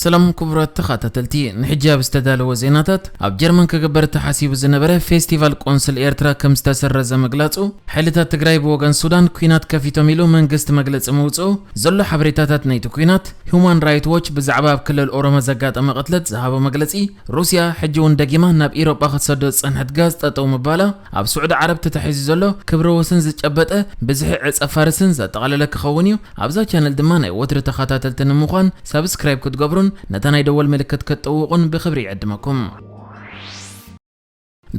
ሰላም ክቡራት ተኸታተልቲ፣ ንሕጂ ኣብ ዝተዳለወ ዜናታት፣ ኣብ ጀርመን ክግበር ተሓሲቡ ዝነበረ ፌስቲቫል ቆንስል ኤርትራ ከም ዝተሰረዘ ምግላጹ፣ ሓይልታት ትግራይ ብወገን ሱዳን ኲናት ከፊቶም ኢሉ መንግስቲ መግለጺ ምውጽኡ፣ ዘሎ ሓበሬታታት ናይቲ ኲናት፣ ሁማን ራይት ዎች ብዛዕባ ኣብ ክልል ኦሮሞ ዘጋጠመ ቅትለት ዝሃቦ መግለጺ፣ ሩስያ ሕጂ እውን ደጊማ ናብ ኢሮጳ ክትሰዶ ዝጸንሐት ጋዝ ጠጠው ምባላ፣ ኣብ ስዑዲ ዓረብ ተታሒዙ ዘሎ ክብረ ወሰን ዝጨበጠ ብዝሒ ዕጸ ፋርስን ዘጠቓለለ ክኸውን እዩ። ኣብዛ ቻነል ድማ ናይ ወትሪ ተኸታተልቲ ንምዃን ሳብስክራይብ ክትገብሩን ነታ ናይ ደወል ምልክት ክትጥውቑን ብኽብሪ ይዕድመኩም።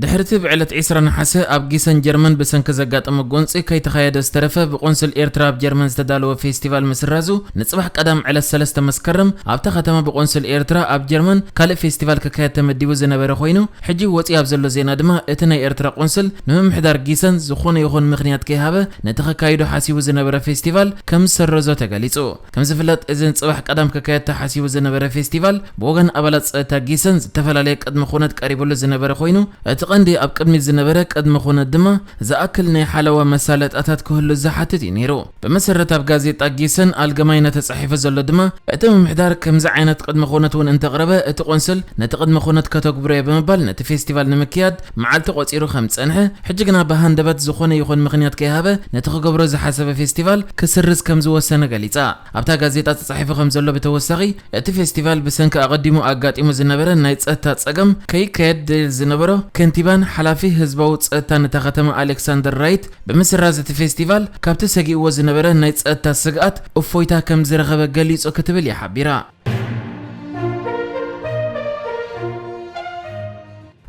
ድሕርቲ ብዕለት ዕስራ ነሓሰ ኣብ ጊሰን ጀርመን ብሰንኪ ዘጋጠመ ጎንጺ ከይተኻየደ ዝተረፈ ብቆንስል ኤርትራ ኣብ ጀርመን ዝተዳለወ ፌስቲቫል ምስራዙ፣ ንጽባሕ ቀዳም ዕለት ሰለስተ መስከረም ኣብታ ከተማ ብቆንስል ኤርትራ ኣብ ጀርመን ካልእ ፌስቲቫል ክካየድ ተመዲቡ ዝነበረ ኮይኑ፣ ሕጂ ወጺኡ ኣብ ዘሎ ዜና ድማ እቲ ናይ ኤርትራ ቆንስል ንምምሕዳር ጊሰን ዝኾነ ይኹን ምኽንያት ከይሃበ ነቲ ከካይዶ ሓሲቡ ዝነበረ ፌስቲቫል ከም ዝሰረዞ ተገሊጹ። ከም ዝፍለጥ፣ እዚ ንጽባሕ ቀዳም ክካየድ ተሓሲቡ ዝነበረ ፌስቲቫል ብወገን ኣባላት ጸጥታ ጊሰን ዝተፈላለየ ቅድመ ኩነት ቀሪብሉ ዝነበረ ኮይኑ፣ እቲ ቀንዲ ኣብ ቅድሚት ዝነበረ ቅድመ ኩነት ድማ ዝኣክል ናይ ሓለዋ መሳለጣታት ክህሉ ዝሓትት እዩ ነይሩ። ብመሰረት ኣብ ጋዜጣ ጊሰን ኣልገማይነ ተጻሒፉ ዘሎ ድማ፣ እቲ ምምሕዳር ከምዚ ዓይነት ቅድመ ኩነት እውን እንተቕረበ፣ እቲ ቆንስል ነቲ ቅድመ ኩነት ከተግብሮ እየ ብምባል ነቲ ፌስቲቫል ንምክያድ መዓልቲ ቆጺሩ ከም ዝጸንሐ፣ ሕጂ ግና ብሃንደበት ዝኾነ ይኹን ምኽንያት ከይሃበ ነቲ ክገብሮ ዝሓሰበ ፌስቲቫል ክስርዝ ከም ዝወሰነ ገሊጻ። ኣብታ ጋዜጣ ተጻሒፉ ከም ዘሎ ብተወሳኺ፣ እቲ ፌስቲቫል ብሰንኪ ኣቐዲሙ ኣጋጢሙ ዝነበረ ናይ ጸጥታ ጸገም ከይካየድ ድልየት ዝነበሮ ከንቲባን ሓላፊ ህዝባዊ ጸጥታን እታ ከተማ ኣሌክሳንደር ራይት፣ ብምስራዝ እቲ ፌስቲቫል ካብቲ ሰጊእዎ ዝነበረ ናይ ጸጥታ ስግኣት እፎይታ ከም ዝረኸበ ገሊጹ ክትብል እያ ሓቢራ።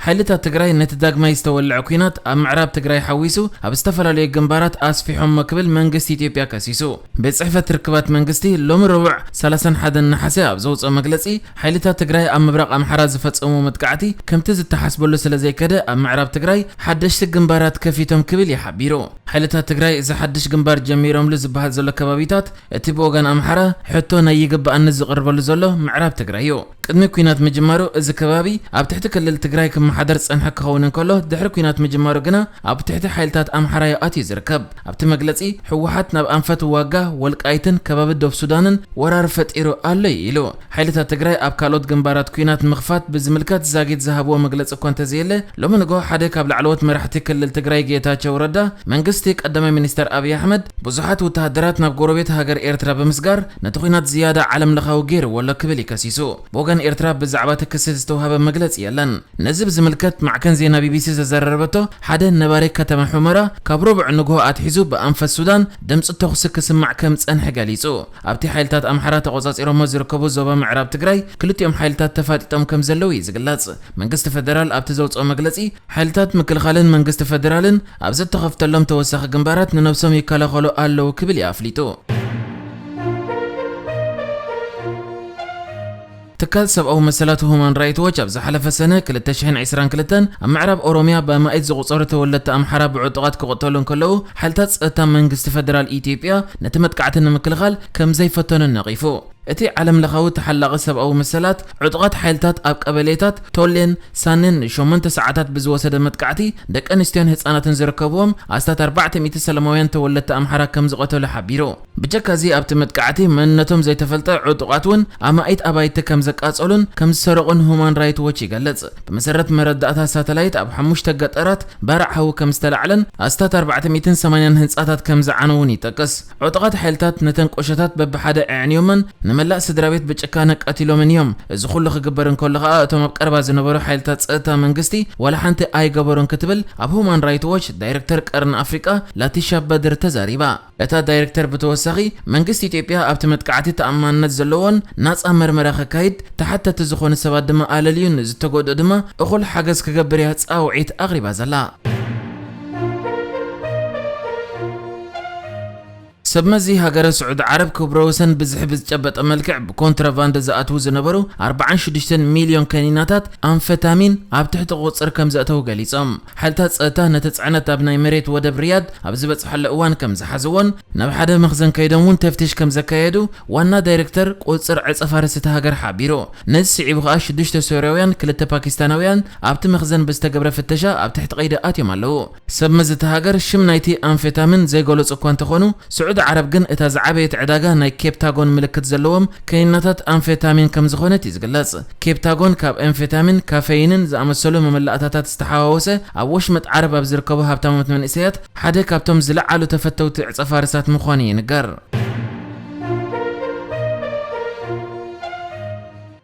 ሓይልታት ትግራይ ነቲ ዳግማይ ዝተወልዐ ኲናት ኣብ ምዕራብ ትግራይ ሓዊሱ ኣብ ዝተፈላለዩ ግንባራት ኣስፊሖሞ ክብል መንግስቲ ኢትዮጵያ ከሲሱ። ቤት ጽሕፈት ርክባት መንግስቲ ሎሚ ረቡዕ ሰላሳን ሓደን ነሓሰ ኣብ ዘውፅኦ መግለፂ፣ ሓይልታት ትግራይ ኣብ ምብራቕ ኣምሓራ ዝፈጸምዎ መጥቃዕቲ ከምቲ ዝተሓስበሉ ስለ ዘይከደ ኣብ ምዕራብ ትግራይ ሓደሽቲ ግንባራት ከፊቶም ክብል እዩ ሓቢሩ። ሓይልታት ትግራይ እዚ ሓድሽ ግንባር ጀሚሮምሉ ዝበሃል ዘሎ ከባቢታት እቲ ብወገን ኣምሓራ ሕቶ ናይ ይግባኣኒ ዝቕርበሉ ዘሎ ምዕራብ ትግራይ እዩ። ቅድሚ ኲናት ምጅማሩ እዚ ከባቢ ኣብ ትሕቲ ክልል ትግራይ ክመሓደር ዝጸንሐ ክኸውን እንከሎ፣ ድሕሪ ኲናት ምጅማሩ ግና ኣብ ትሕቲ ሓይልታት ኣምሓራ እዩ ኣትዩ ዝርከብ። ኣብቲ መግለጺ፣ ህወሓት ናብ ኣንፈት ዋጋ፣ ወልቃይትን ከባቢ ዶብ ሱዳንን ወራር ፈጢሩ ኣሎ እዩ ኢሉ። ሓይልታት ትግራይ ኣብ ካልኦት ግንባራት ኲናት ምኽፋት ብዝምልከት ዛጊት ዝሃብዎ መግለጺ እኳ እንተዘየለ፣ ሎሚ ንግሆ ሓደ ካብ ላዕለዎት መራሕቲ ክልል ትግራይ ጌታቸው ረዳ፣ መንግስቲ ቀዳማይ ሚኒስተር ኣብይ ኣሕመድ ብዙሓት ወተሃደራት ናብ ጎረቤት ሃገር ኤርትራ ብምስጋር ነቲ ኲናት ዝያዳ ዓለም ለኻዊ ገይርዎ ኣሎ ክብል እዩ ከሲሱ። ብወገን ኤርትራ ብዛዕባ እቲ ክሲ ዝተውሃበ መግለጺ የለን። ነዚ ብዝምልከት ማዕከን ዜና ቢቢሲ ዘዘራረበቶ ሓደ ነባሪ ከተማ ሑመራ ካብ ረቡዕ ንግሆ ኣትሒዙ ብኣንፈት ሱዳን ድምፂ ተኹሲ ክስማዕ ከም ዝጸንሐ ገሊጹ። ኣብቲ ሓይልታት ኣምሓራ ተቖጻጺሮሞ ዝርከቡ ዞባ ምዕራብ ትግራይ ክልቲኦም ሓይልታት ተፋጢጦም ከም ዘለዉ እዩ ዝግለጽ። መንግስቲ ፈደራል ኣብቲ ዘውፅኦ መግለጺ፣ ሓይልታት ምክልኻልን መንግስቲ ፈደራልን ኣብ ዝተኸፍተሎም ተወሳኺ ግንባራት ንነብሶም ይከላኸሉ ኣለዉ ክብል እዩ ኣፍሊጡ። ትካል ሰብኣዊ መሰላት ሁማን ራይት ዎች ኣብ ዝሓለፈ ሰነ ክልተ ሽሕን ዕስራን ክልተን ኣብ ምዕራብ ኦሮሚያ ብኣማኢት ዝቑጸሩ ተወለድቲ ኣምሓራ ብዕጡቓት ክቕተሉ እንከለዉ፣ ሓይልታት ጸጥታ መንግስቲ ፈደራል ኢትዮጵያ ነቲ መጥቃዕቲ ንምክልኻል ከም ዘይፈተኑ ነቒፉ። እቲ ዓለም ለኻዊ ተሓላቒ ሰብኣዊ መሰላት፣ ዕጡቓት ሓይልታት ኣብ ቀበሌታት ቶሌን ሳኔን ንሸሞንተ ሰዓታት ብዝወሰደ መጥቃዕቲ ደቂ ኣንስትዮን ህጻናትን ዝርከብዎም ኣስታት ኣርባዕተ ሚእቲ ሰላማውያን ተወለድቲ ኣምሓራ ከም ዝቐተሉ ሓቢሩ። ብጀካ እዚ ኣብቲ መጥቃዕቲ መንነቶም ዘይተፈልጠ ዕጡቓት እውን ኣማኢት ኣባይቲ ከም ዘቃጸሉን ከም ዝሰረቑን ሁማን ራይት ዎች ይገልጽ። ብመሰረት መረዳእታ ሳተላይት ኣብ ሓሙሽተ ገጠራት ባርዕ ሓዊ ከም ዝተላዕለን ኣስታት ኣርባዕተ ሚእትን ሰማንያን ህንጻታት ከም ዝዓነውን ይጠቅስ። ዕጡቓት ሓይልታት ነተን ቁሸታት በብሓደ ኣዕንዮመን ንመላእ ስድራ ቤት ብጭካነ ቀቲሎምን እዮም። እዚ ኩሉ ክግበር እንከሎ ከኣ እቶም ኣብ ቀረባ ዝነበሩ ሓይልታት ጸጥታ መንግስቲ ዋላ ሓንቲ ኣይገበሩን ክትብል ኣብ ሁማን ራይት ዎች ዳይሬክተር ቀርኒ ኣፍሪቃ ላቲሻ በድር ተዛሪባ። እታ ዳይሬክተር ብተወሳኺ መንግስቲ ኢትዮጵያ ኣብቲ መጥቃዕቲ ተኣማንነት ዘለዎን ናጻ መርመራ ከካይድ፣ ተሓተቲ ዝኾኑ ሰባት ድማ ኣለልዩን ዝተጎድኡ ድማ እኹል ሓገዝ ክገብር እያ ጻውዒት ኣቕሪባ ዘላ። ሰብ መዚ ሃገረ ስዑዲ ዓረብ ክብረ ወሰን ብዝሒ ብዝጨበጠ መልክዕ ብኮንትራባንድ ዝኣትዉ ዝነበሩ ኣርባዓን ሽዱሽተን ሚልዮን ከኒናታት ኣምፈታሚን ኣብ ትሕቲ ቁጽር ከም ዘእተዉ ገሊጾም። ሓይልታት ጸጥታ ነቲ ጽዕነት ኣብ ናይ መሬት ወደብ ሪያድ ኣብ ዝበጽሓሉ እዋን ከም ዝሓዝዎን ናብ ሓደ መኽዘን ከይዶም እውን ተፍትሽ ከም ዘካየዱ ዋና ዳይሬክተር ቁጽር ዕጸ ፋርስ እታ ሃገር ሓቢሩ። ነዚ ስዒቡ ከኣ ሽዱሽተ ሶርያውያን ክልተ ፓኪስታናውያን ኣብቲ መኽዘን ብዝተገብረ ፍተሻ ኣብ ትሕቲ ቀይዲ ኣትዮም ኣለዉ። ሰብ መዚ እታ ሃገር ሽም ናይቲ ኣምፌታሚን ዘይገለጹ እኳ እንተኾኑ፣ ስዑዲ ዓረብ ግን እታ ዝዓበየት ዕዳጋ ናይ ኬፕታጎን ምልክት ዘለዎም ከኒናታት ኣምፌታሚን ከም ዝኾነት እዩ ዝግለጽ። ኬፕታጎን ካብ ኣምፌታሚን፣ ካፌይንን ዝኣመሰሉ መመላእታታት ዝተሓዋወሰ፣ ኣብ ወሽመጥ ዓረብ ኣብ ዝርከቡ ሃብታሞት መንእሰያት ሓደ ካብቶም ዝለዓሉ ተፈተውቲ ዕጸ ፋርሳት ምዃኑ ይንገር።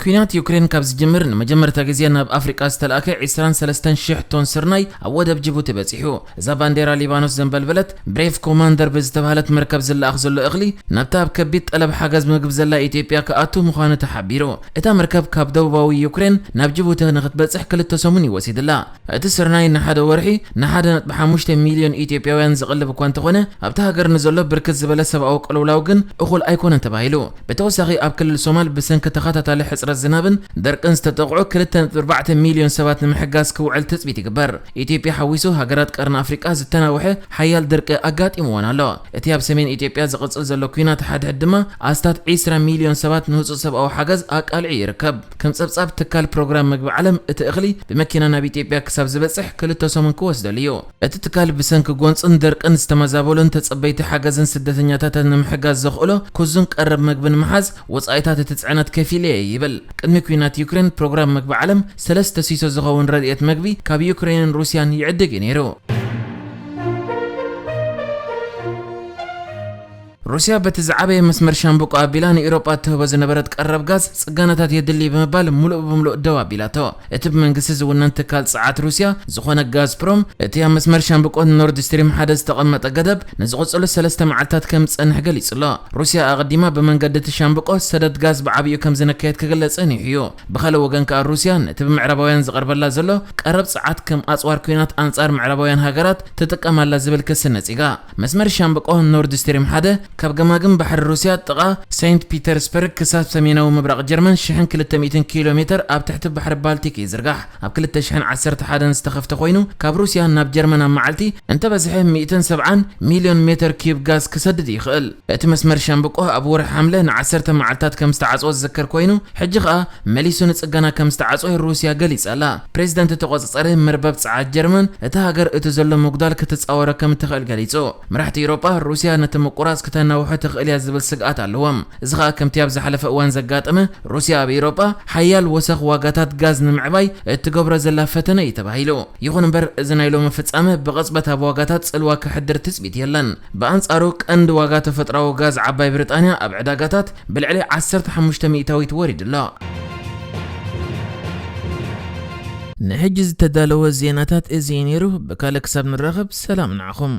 ኲናት ዩክሬን ካብ ዝጅምር ንመጀመርታ ግዜ ናብ ኣፍሪቃ ዝተላእከ ዕስራን ሰለስተን ሽሕ ቶን ስርናይ ኣብ ወደብ ጅቡቲ በጺሑ። እዛ ባንዴራ ሊባኖስ ዘንበልበለት ብሬቭ ኮማንደር ብዝተባህለት መርከብ ዝለኣኽ ዘሎ እኽሊ ናብታ ኣብ ከቢድ ጠለብ ሓገዝ ምግቢ ዘላ ኢትዮጵያ ክኣቱ ምዃኑ ተሓቢሩ። እታ መርከብ ካብ ደቡባዊ ዩክሬን ናብ ጅቡቲ ንክትበጽሕ ክልተ ሰሙን እዩ ወሲድላ። እቲ ስርናይ ንሓደ ወርሒ ንሓደ ነጥቢ ሓሙሽተ ሚልዮን ኢትዮጵያውያን ዝቕልብ እኳ እንተኾነ፣ ኣብታ ሃገር ንዘሎ ብርክት ዝበለ ሰብኣዊ ቅልውላው ግን እኹል ኣይኮነን ተባሂሉ። ብተወሳኺ ኣብ ክልል ሶማል ብሰንኪ ተኸታታሊ ሕጽረት ዝናብን ደርቅን ዝተጠቕዑ ክልተ ነጥቢ ኣርባዕተ ሚልዮን ሰባት ንምሕጋዝ ክውዕል ትጽቢት ይግበር። ኢትዮጵያ ሓዊሱ ሃገራት ቀርኒ ኣፍሪቃ ዝተናውሐ ሓያል ድርቂ ኣጋጢምወን ኣሎ። እቲ ኣብ ሰሜን ኢትዮጵያ ዝቕጽል ዘሎ ኲናት ሓድሕድ ድማ ኣስታት ዕስራ ሚልዮን ሰባት ንህጹጽ ሰብኣዊ ሓገዝ ኣቃልዒ ይርከብ። ከም ጸብጻብ ትካል ፕሮግራም መግቢ ዓለም፣ እቲ እኽሊ ብመኪና ናብ ኢትዮጵያ ክሳብ ዝበጽሕ ክልተ ሰሙን ክወስደሉ እዩ። እቲ ትካል ብሰንኪ ጎንጽን ደርቅን ዝተመዛበሉን ተጸበይቲ ሓገዝን ስደተኛታትን ንምሕጋዝ ዘኽእሎ ኩዙን ቀረብ መግቢ ንምሓዝ ወጻኢታት እቲ ጽዕነት ከፊሉ እየ ይብል። ቅድሚ ኲናት ዩክሬን ፕሮግራም መግቢ ዓለም ሰለስተ ሲሶ ዝኸውን ረድኤት መግቢ ካብ ዩክሬንን ሩስያን ይዕድግ እዩ ነይሩ። ሩስያ በቲ ዝዓበየ መስመር ሻምብቆ ኣቢላ ንኤውሮጳ እትህቦ ዝነበረት ቀረብ ጋዝ ጽገናታት የድሊ ብምባል ምሉእ ብምሉእ ደው ኣቢላቶ። እቲ ብመንግስቲ ዝውነን ትካል ጸዓት ሩስያ ዝኾነ ጋዝፕሮም፣ እቲ ኣብ መስመር ሻምብቆ ኖርድ ስትሪም ሓደ ዝተቐመጠ ገደብ ንዝቕጽሉ ሰለስተ መዓልታት ከም ዝጸንሕ ገሊጹ ኣሎ። ሩስያ ኣቐዲማ ብመንገዲ እቲ ሻምብቆ ሰደድ ጋዝ ብዓቢኡ ከም ዝነከየት ክግለጽ ጸኒሑ እዩ። ብኻልእ ወገን ከኣ ሩስያ ነቲ ብምዕራባውያን ዝቐርበላ ዘሎ ቀረብ ጸዓት ከም ኣጽዋር ኲናት ኣንጻር ምዕራባውያን ሃገራት ትጥቀም ኣላ ዝብል ክሲ ነጺጋ። መስመር ሻምብቆ ኖርድ ስትሪም ሓደ ካብ ገማግም ባሕሪ ሩስያ ጥቓ ሴንት ፒተርስበርግ ክሳብ ሰሜናዊ ምብራቕ ጀርመን ሽሕን ክልተ ሚእትን ኪሎ ሜተር ኣብ ትሕቲ ባሕሪ ባልቲክ ይዝርጋሕ። ኣብ ክልተ ሽሕን ዓሰርተ ሓደን ዝተኸፍተ ኮይኑ፣ ካብ ሩስያ ናብ ጀርመን ኣብ መዓልቲ እንተበዝሐ ሚእትን ሰብዓን ሚልዮን ሜተር ኪዩብ ጋዝ ክሰድድ ይኽእል። እቲ መስመር ሻምብቆ ኣብ ወርሒ ሓምለ ንዓሰርተ መዓልታት ከም ዝተዓጽወ ዝዝከር ኮይኑ፣ ሕጂ ኸኣ መሊሱ ንጽገና ከም ዝተዓጽወ ሩስያ ገሊጻ ኣላ። ፕሬዚደንት ተቖጻጻሪ መርበብ ጸዓት ጀርመን፣ እታ ሃገር እቲ ዘሎ ምጉዳል ክትጻወሮ ከም እትኽእል ገሊጹ። መራሕቲ ኤውሮጳ፣ ሩስያ ነቲ ምቁራጽ ክተናውሖ ትኽእል እያ ዝብል ስግኣት ኣለዎም። እዚ ኸኣ ከምቲ ኣብ ዝሓለፈ እዋን ዘጋጠመ፣ ሩስያ ኣብ ኤውሮጳ ሓያል ወሰኽ ዋጋታት ጋዝ ንምዕባይ እትገብሮ ዘላ ፈተነ እዩ ተባሂሉ። ይኹን እምበር፣ እዚ ናይ ሎሚ ፍጻመ ብቕጽበት ኣብ ዋጋታት ጽልዋ ከሕድር ትጽቢት የለን። ብኣንጻሩ፣ ቀንዲ ዋጋ ተፈጥሮኣዊ ጋዝ ዓባይ ብሪጣንያ ኣብ ዕዳጋታት ብልዕሊ ዓሰርተ ሓሙሽተ ሚእታዊት ወሪዱ ኣሎ። ንሕጂ ዝተዳለወ ዜናታት እዚ እዩ ነይሩ። ብካልእ ክሳብ ንራኸብ፣ ሰላም ንዓኹም።